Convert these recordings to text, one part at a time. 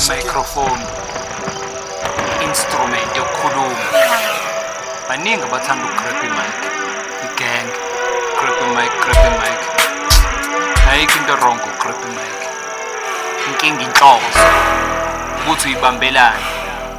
Microphone, instrument yokukhuluma. Baningi abathanda ukugrab imic, igang grab imic, grab imic. Ayikho into wrong ngokugrab imic. Inkinga inhloso ukuthi uyibambelane.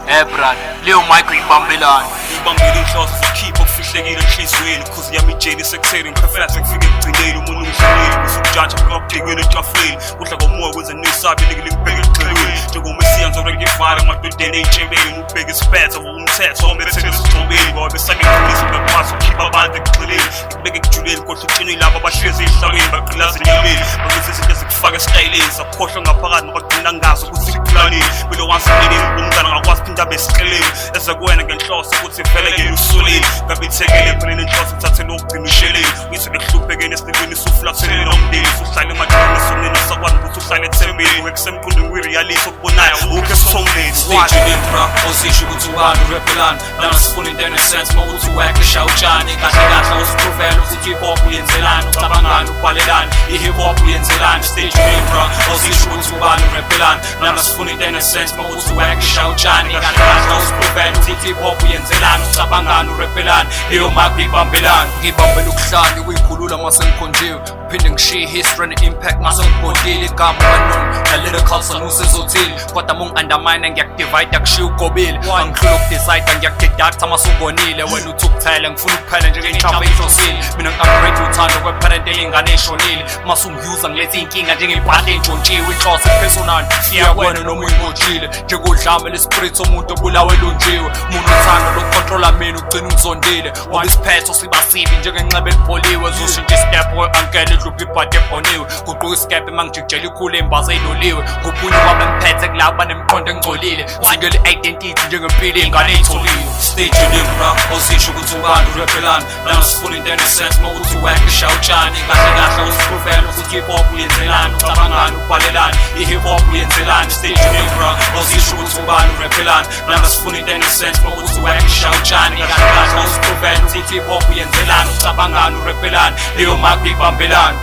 Brother, leyo mic uyibambelane. Ibambile inhloso zokukhipha okufihlekile enhliziyweni, khuze yami ijeli sekutheni ngiphefethe ngifike ekugcineni. Umuntu ungihlulile kusukujaja ngabhekweni etafuleni, kudla komoya kwenze nisabe nikile ngibheke ekugxilweni njengomesiya ngizobe ngivale emadodeni ey'ntshebeni. Ubheke isiphetho ngokumthetho ombethele esigxobeni, ngoba besake ngifundise ngakwazi ukukhipha abantu ekugxileni, ngikubeke ekujuleni, kodwa utsheni labo abahlezi ey'hlalweni bagqilaza enyameni, bakwenza izinto ezikufaka esitayeleni, sakhohlwa ngaphakathi nokagcina ngazo ukuthi iplanini kumele wazimeleni umntana ngakwazi phinda abe esiqeleni eze kuwena ngenhloso ukuthi vele yena usulile ngabe ithekele empeleni inhloso uthathele ukugcina usheleni uyise bekuhluphekeni esilibini usuflatheleni nomndeni usuhlala emadleni esoneni usakwazi ukuthi uhlale ethembeni wekusemqondweni kwi-reality okubonayo ukho esithombeni. Stage name, bra, awuzisho ukuthi ubani, urepelani. Lana sifuna into enesense, mawukuthi wack ishaya utshani. Kahle kahle awusipruvela ukuthi hip hop uyenzelani, ucabangani, ubhalelani, i-hip hop uyenzelani. Stage name, bra, awuzisho ukuthi ubani, urepelani. Lana sifuna into enesense, mawukuthi wack ishaya utshani. Kahle kahle awusipruvela ukuthi hip hop uyenzelani, ucabangani, urepelani, leyo mic uyibambelani. Ngibambela ukuhlanya ukuyikhulula mase ngikhonjiwe, phinde ngishiye history ne-impact mase ngibhodile igama kanoni na-lyrical sanusezothile, kodwa uma ungi-undermine ngiyakudivide, kushiya ugobile. Angihlula ukudecide, ngiyakudeducta mase ungonile. Wena uthi ukuthele, ngifuna ukuphela njengenhlamvu ey'hlosile. Mina ngi-upgrade uthando kweparent elingane ey'shonile. Mase ungiyuza ngilethe iy'nkinga njengey'mpahla ey'ntshontshiwe. Inhloso personal iyakwena noma uyingotshile njengodlame lespirit somuntu obulawe elunjiwe. Umuntu uthando lokucontrola mina ugcina ungizondile, ngoba isiphetho siba sibi njengenxeba elipholiwe. Zoshintsha istep kwe-ankele edlupha ibhadi ebhoniwe, guquka isikebhe uma ngijikijela ikhulu ey'mbaza ey'loliwe. Nguphunye kwabemphethe kulabo banemiqondo engcolile, zingele i-identity njengempilo iy'ngane ey'tholiwe. Stage name, bra, awuzisho ukuthi ubani, urepelani. Lana sifuna into enesense, mawukuthi wack ishaya utshani. Kahle kahle awusipruvela ukuthi hip hop uyenzelani, ucabangani, ubhalelani, i-hip hop uyenzelani. Stage name, bra, awuzisho ukuthi ubani, urepelani. Lana sifuna into enesense, mawukuthi wack ishaya utshani. Kahle kahle awusipruvela ukuthi hip hop uyenzelani, ucabangani, urepelani, leyo mic uyibambelani.